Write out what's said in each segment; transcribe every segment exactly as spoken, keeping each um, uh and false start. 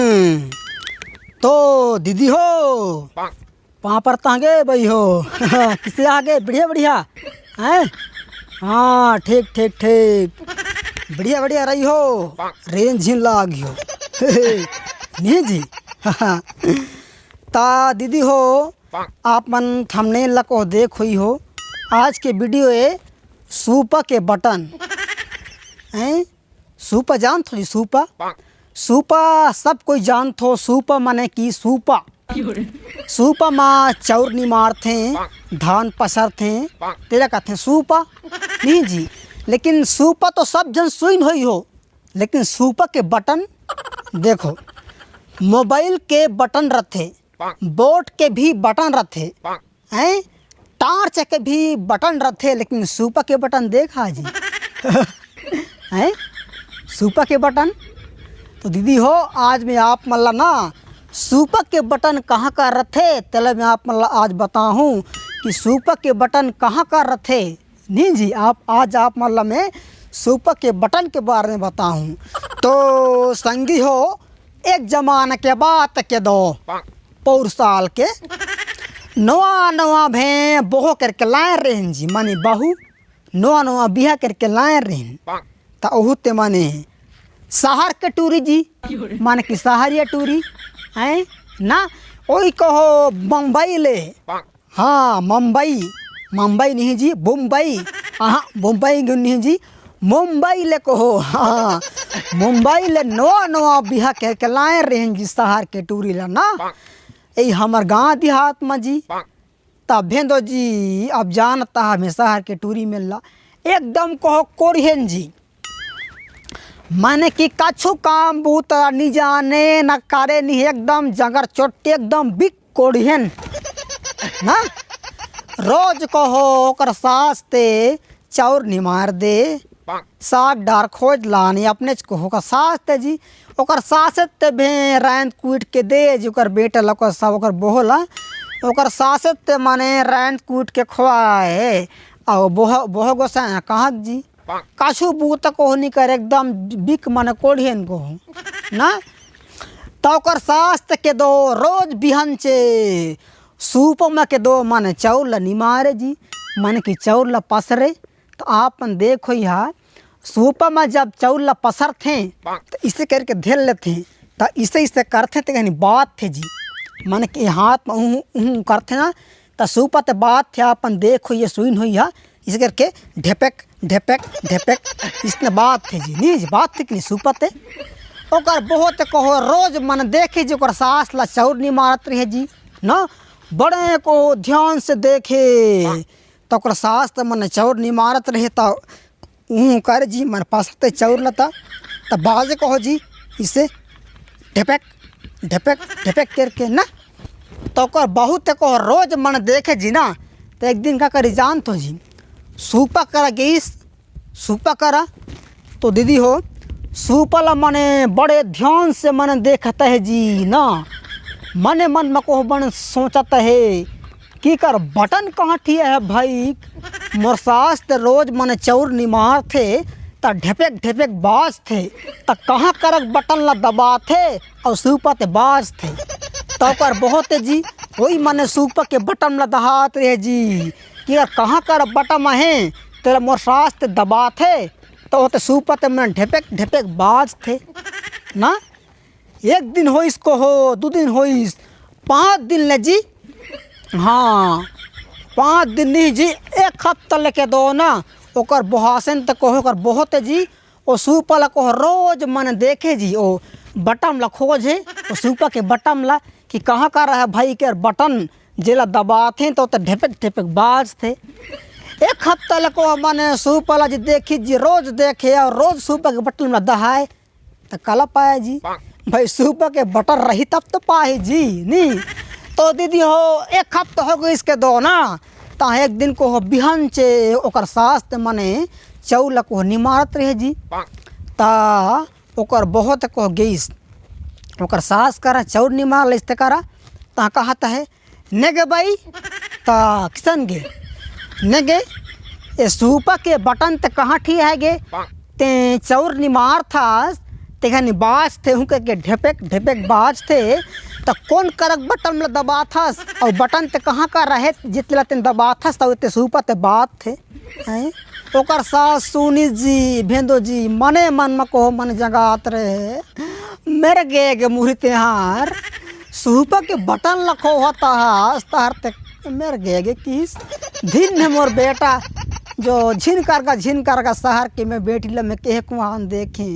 हम्म, तो दीदी हो, पाँव परत हँव गे बई हो। किसे आगे? बढ़िया, बढ़िया। हैं? हाँ, ठीक, ठीक, ठीक। बढ़िया, बढ़िया रही हो। रेंज झिन लाग हो। नहीं जी। ता दीदी हो, आप मन थंबनेल ला को देख होई हो। आज के वीडियो ए सूपा के बटन। हैं? सूपा जानत हो जी, सूपा? सूपा सब कोई जानत हो। सूपा माने कि सूपा। सूपा मा चाउर निमारथे, धान पसरथे, तेला कथे सूपा। नहीं जी, लेकिन सूपा तो सब झन सुइन होई हो, लेकिन सूपा के बटन देखो, मोबाइल के बटन रथे, बोट के भी बटन रथे, हैं? टार्च के भी बटन रथे, लेकिन सूपा के बटन देखा जी। हैं? सूपा के बटन। तो दीदी हो, आज मैं आप मन ला ना सूपा के बटन कहाँ का रथे, तेला मैं आप मन ला आज बताहूँ कि सूपा के बटन कहाँ का रथे। नहीं जी, आप, आज आप मन ला मैं सूपा के बटन के बारे में बताहूँ। तो संगी हो, एक जमाना के बात के दो, पौर साल के नवा नवा भे बोहो करके लाए रहेन जी, माने बहू नवा नवा बिहा करके लाए रहेन। त ओहू ते माने सहर के टूरी जी, माने कि सहरिया टूरी, हैं ना? ओही कहो बम्बई ले, हाँ, मुंबई, मुंबई नहीं जी, बम्बई। हाँ, बम्बई नहीं जी, मुंबई ले कहो। हाँ, मुंबई ले नवा नवा बिहा करके लाए रहेन जी सहर के टूरी ला ना। ए हमर गाँव देहात मा जी। तभे दो जी, अब जानत हा मैं सहर के टूरी मन ला, एकदम कहो कोढ़ियन जी। माने कि कछु काम बूता नी जाने, न करे नी, एकदम जंगर चोट्टी, एकदम बिक कोढ़ियन ना। रोज कहो ओकर सास ते चाउर निमार दे, साग डार खोज लाने, अपनेच कहो ओकर सास ते जी। ओकर सास ते भे रांध कूट के दे जी, ओकर बेटा ला, ओकर सा-, ओकर बहू ला, ओकर सास ते माने रांध कूट के खवाए। अउ बहू, बहू गोसाई कहाँ जी, कछु बूता कहो नी करे, एकदम बिक माने कोढ़ियन कहो ना। त ओकर सास ते के दो रोज बिहनचे सूपा मा के दो माने चाउर ला निमारे जी, माने कि चाउर ला पसरे। त आप मन देखो इहाँ सूपा मा जब चाउर ला पसरथे त इसे करके धेर लेथे, त इसे इसे करथे त कहीं बात थे जी, माने कि हाथ मा ऊँ ऊँ करथे ना, त सूपा ते बात थे। आप मन देखो ये सुइन होई हा, इसे करके ढेपेक ढेपेक ढेपेक इसने बात थे जी, नहीं जी, बात थे कि नहीं सूपा ते। ओकर बहू ते कहो रोज मन देखे जी, ओकर सास ला चाउर निमारत रहे जी ना, बड़े को ध्यान से देखे। त ओकर सास ते मन चाउर निमारत रहे, त ऊँ कर जी मन पसरते चाउर ला, त बाजे कहो जी इसे ढेपेक ढेपेक ढेपेक करके ना। त ओकर बहू ते कहो रोज मन देखे जी ना। त एक दिन का करी जानत हो जी, सूपा करा गईस, सूपा करा। तो दीदी हो, सूपा ला मने बड़े ध्यान से मने देखत हे जी ना, मने मन में कहो मन सोचत हे कि कर बटन कहाँ ठिया है भाई। मोर सास ते रोज मने चाउर निमारथे त ढेपेक ढेपेक बाजथे, त कहाँ करक बटन ला दबाथे अउ सूपा ते बाजथे। त ओकर बहू ते जी ओही मने सूपा के बटन ला दहात रहे जी कि यार कहाँ कर बटन आहे, तेला मोर सास ते दबाथे त ओते सूपा ते मने ढेपेक ढेपेक बाजथे ना। एक दिन होइस कहो, दू दिन होइस, पाँच दिन ले जी। हाँ, पाँच दिन नहीं जी, एक हफ्ता लेके दो ना। ओकर बहू असन ते कहो, ओकर बहू ते जी, ओ सूपा ला कहो रोज मन देखे जी, ओ बटन ला खोजे, ओ सूपा के बटन ला कि कहाँ कर हे भाई के बटन, जेला दबाथे त ओते ढेपेक ढेपेक बाजथे। एक हफ्ता ले कहो मने सूपा ला जी देखिस जी, रोज देखे अउ रोज सूपा के बटन ला दहाए। त काला पाए जी, भाई सूपा के बटन रही तब तो पाही जी, नी। तो दीदी हो, एक हफ्ता हो गइस के दो ना, त एक दिन कहो बिहनचे ओकर सास ते मने चाउर ला कहो निमारत रहे जी। त ओकर बहू ते कहो गइस ओकर सास करा, चाउर निमार लइस ते करा, त कहत हे, ने गे बई, त किसन गे, ने गे, ए सूपा के बटन ते कहाँ ठिया हे गे? ते चाउर निमारथस, तेखन बाजथे हूँ कहिके ढेपेक ढेपेक बाजथे। त कोन करक बटन ल दबाथस? अउ बटन ते कहाँ का रहे जेतेला तेन दबाथस त ओते सुपा ते बाजथे। हैं? ओकर सास सुनी जी, भेंदो जी, मने मन म कहो मन जंगात रहे। मेर गे गे मुरही तेहार, सुपा के बटन ल खोहत हस, तहर ते मेर गे गे किस। धन्य मोर बेटा, जो झिन करगा, झिन करगा सहर के मैं बेटी ल मैं केहे कुआन देखे।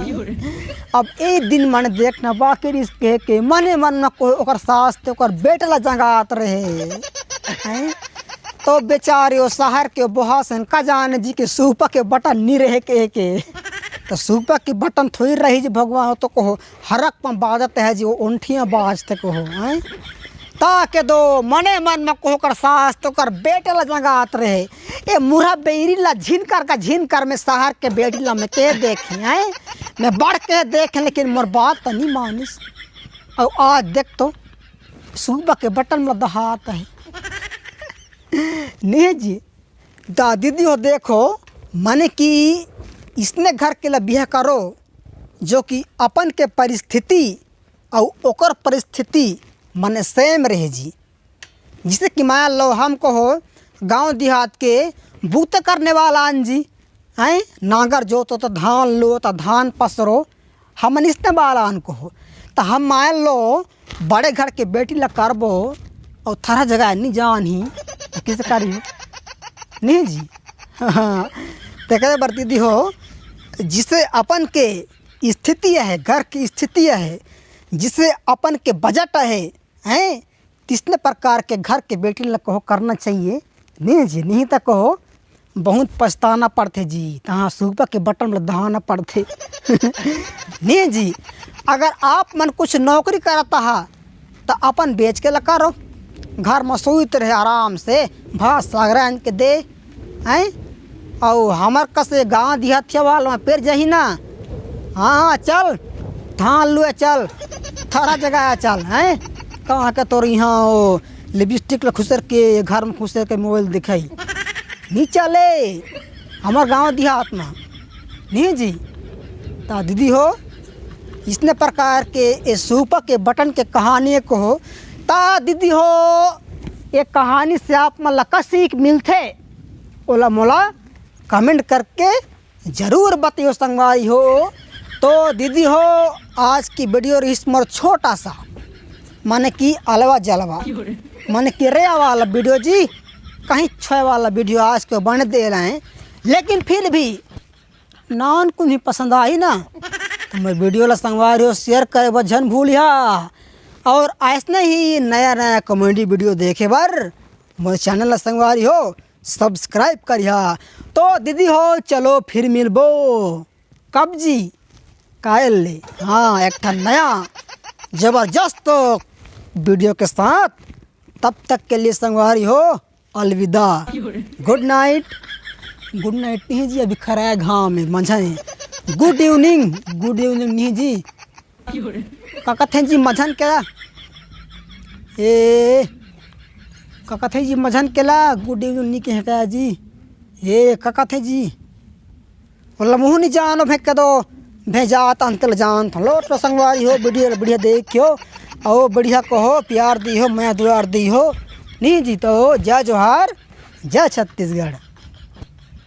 अब ए दिन मन देखना बाकी रिस केहे के मने मन म कोई ओकर सास ते ओकर बेटा ल जंगात रहे। हैं? तो बेचारी ओ सहर के बोहासन का जाने जी के सुपा के बटन नी रहे केहे के। तो सुपा के बटन थोड़ी रही जी भगवान, तो कहो हरक म बाजत हे जी, ओ ओंठिया बाजत कहो, हैं? ता के दो मने मन म कहो कर सास तो कर बेटे ल जंगात रहे। ए मुरहा बेरी ल झिन कर का झिन कर में सहर के बेटी ल में के देखे, हैं? में बढ़ के देखे, लेकिन मोर बात त नी मानिस। अउ आज देख तो सुपा के बटन म दहात हे। नहीं जी, दा दीदी हो देखो, मने कि इसने घर के ल बिहा करो, जो कि अपन के परिस्थिति अउ ओकर परिस्थिति मने same रहे जी। जैसे कि मान लो हम कहो गांव देहात के बूते करने वाला आन जी, हैं? नांगर जोतो त धान लो त धान पसरो, हमन इसने वाला आन कहो। त हम मान लो बड़े घर के बेटी ल करबो अउ थरा जगह नी जान ही, त किसे करी? नहीं जी। तेकरे बर दीदी हो, जिसे अपन के स्थिति हे, घर की स्थिति हे, जिसे अपन के बजट हे, हैं, तिसने प्रकार के घर के बेटी ल कहो करना चाहिए। नहीं जी, नहीं त कहो बहुत पछताना पड़थे जी, तहाँ सुपा के बटन ल दहाना पड़थे। नहीं जी, अगर आप मन कुछ नौकरी करत हा त अपन बेच के ल करो, घर म सोइत रहे आराम से, भात साग रांध के दे, हैं? अउ हमर कसे गांव देहात वाला म पेर जाही ना। हाँ, हाँ, चल, धान लुए चल, थरा जगह चल, हैं? कहाँ के तोर इहाँ ओ लिपस्टिक ल खुसर के, घर म खुसर के मोबाइल दिखाई। नी चले, हमर गांव देहात म। नहीं जी, ता दीदी हो, इसने प्रकार के ए सुपा के बटन के कहानी कहो, ता दीदी हो, ये कहानी से आप मन ल का सीख मिलथे, ओला मोला comment करके जरूर बताइयो संगवारी हो। तो दीदी हो, आज की video रहिस मोर छोटा सा, माने कि अलवा जलवा, माने कि रे वाला video जी, कहीं छोए वाला video आज के बने दे रहे हैं, लेकिन फिर भी नान कुन्ही पसंद आई ना, तो मैं video ला संगवारी हो share करे बर झन भूलिहा। और ऐसने ही नया नया comedy video देखे बर मोर channel ला संगवारी हो subscribe करिहा। तो दीदी हो, चलो फिर मिलबो। कब जी? कायल ले। हाँ, एक ठन नया जबरदस्त video के साथ। तब तक के लिए संगवारी हो, अलविदा। Good night। Good night नहीं जी, अभी खरा हे घाम में, मंझा हे। Good evening, good evening नहीं जी। का कथे जी मझन के ला? ए, का कथे जी मझन के ला? Good evening नहीं कहे का जी? ए, का कथे जी? मतलब मुँह नहीं जानो फेंक के दो, भेजा तन तेल जान था। लो तो संगवारी हो, video बढ़िया देखियो, और बढ़िया कहो, प्यार दी हो, मैं दुआर दी हो। नहीं जी तो जय जोहार, जय छत्तीसगढ़।